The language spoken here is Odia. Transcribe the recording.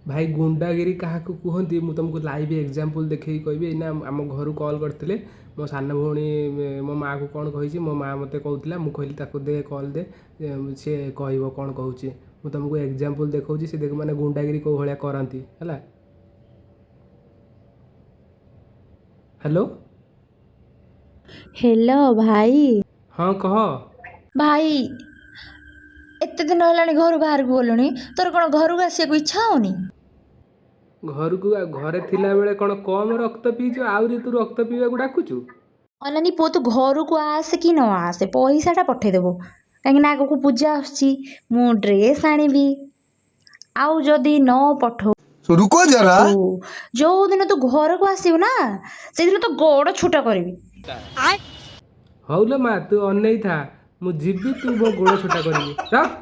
ଭାଇ, ଗୁଣ୍ଡାଗିରି କାହାକୁ କୁହନ୍ତି ମୁଁ ତୁମକୁ ଲାଇଭ୍ ଏକ୍ଜାମ୍ପଲ୍ ଦେଖେଇକି କହିବି। ଏଇନା ଆମ ଘରୁ କଲ୍ କରିଥିଲେ। ମୋ ସାନ ଭଉଣୀ ମୋ ମାଆକୁ କ'ଣ କହିଛି, ମୋ ମାଆ ମୋତେ କହୁଥିଲା। ମୁଁ କହିଲି ତାକୁ ଦେ, କଲ୍ ଦେ, ସେ କହିବ କ'ଣ କହୁଛି। ମୁଁ ତୁମକୁ ଏକ୍ଜାମ୍ପଲ୍ ଦେଖାଉଛି, ସେ ଦେଖ ମାନେ ଗୁଣ୍ଡାଗିରି କେଉଁ ଭଳିଆ କରନ୍ତି। ହେଲା, ହ୍ୟାଲୋ। ହେଲୋ ଭାଇ। ହଁ, କହ। ଭାଇ, ଏତେ ଦିନ ହେଲାଣି ଘରୁ ବାହାରକୁ ଗଲୁଣି, ତୋର କ'ଣ ଘରକୁ ଆସିବାକୁ ଇଚ୍ଛା ହଉନି? ଘରକୁ ଆଉ ଘରେ ଥିଲାବେଳେ କ'ଣ କମ୍ ରକ୍ତ ପିଇଛୁ? ଆହୁରି ତୁ ରକ୍ତ ପିଇବାକୁ ଡାକୁଛୁ? ଅନାନି ପୁଅ, ତୁ ଘରକୁ ଆସେ କି ନ ଆସେ, ପଇସାଟା ପଠେଇଦେବୁ, କାହିଁକିନା ଆଗକୁ ପୂଜା ଆସୁଛି, ମୁଁ ଡ୍ରେସ୍ ଆଣିବି। ଆଉ ଯଦି ନ ପଠଉ, तो रुको जरा। ଯୋଉଦିନ ତୁ ଘରକୁ ଆସିବୁ ନା, ସେଇଦିନ ତୋ ଗୋଡ଼ ଛୋଟ କରିବି। ହଉ ଲୋ ମା, ତୁ ଅନେଇଥା, ମୁଁ ଯିବି, ତୁ ମୋ ଗୋଡ଼ ଛୋଟା କରିବି। ରଖ।